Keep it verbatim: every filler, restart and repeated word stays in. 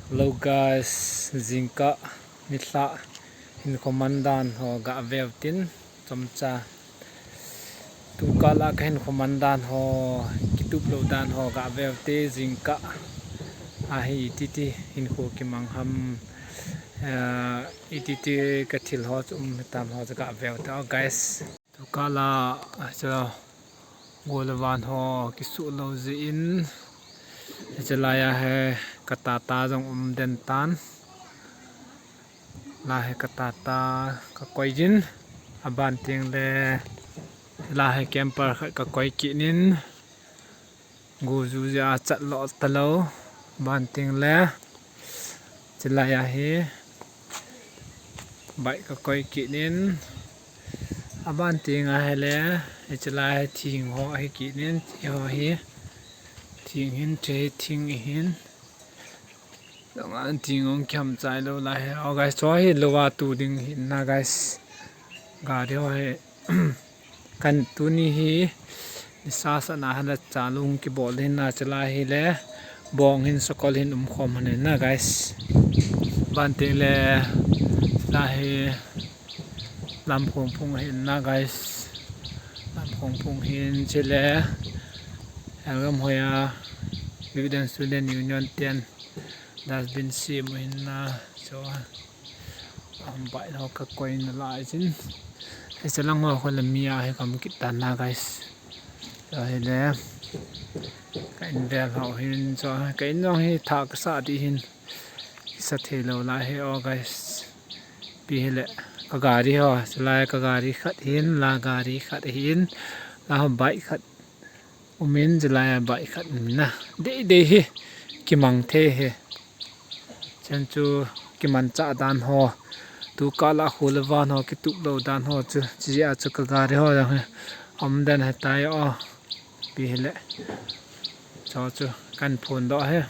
Hello guys, jingkah nilhah hinkho man dan ho gah veu tin chomcha. Tukah lah ka hinkho man dan ho, kitup lou dan ho gah veu te, jingkah ahi, iti ti hinkho kimang ham, eh, iti ti ka thil ho chu um hitam ho chu gah veu te o guys. Tukah lah, ah, chu gol le van ho kisuh lou jeh in, hiche lai a hi ka tata jong um den tan. Lai hi ka tata ka koi jin, aban teng le lai hi camper khat ka koi kit in, go ju jeh a chat lou talou, aban teng le, hiche lai a hi bike ka koi kit in, aban teng a hi le, hiche lai hi thing ho ahi kit in, hiche ho hi thing hin, hiche hi thing ahin. Dong an thing ong kiam chai lou lai hi. Oh guys, chu hi lou a tu ding ahin na guys. Gari ho hi. Kan tuni hi nisa sah na hana cha lung kibol hin na, hiche lai hi le bong hin sakol hin um khom hin na guys. Aban teng le lai hi Lamkhong phung ahin na guys. Lamkhong phung hin, hiche le Elgam hoi a Youth and Student Union ten dustbin sem u ahin na, chu a, um, bike ho ka koi na lai chin. Hiche lang ho kho le mi a hi ka um kit tan na guys. Chu hi le ka in vel ho hin, chu ka in jong hi thah ka sah di hin. Kisa thei lou lai hi o guys. Ipi hile ka gari ho, hiche lai ka gari khat hin, la gari khat hin, la ho bike khat um in, hiche lai a bike khat um in na. Dei dei hi kimang thei hi. Chen chu kimanchah dan ho, tukah lah kho le van ho kitup lou dan ho chu, hiche jeh a chu ka gari ho jong hi um den ahitai o. Ipi hile chu chu kan phondoh hi.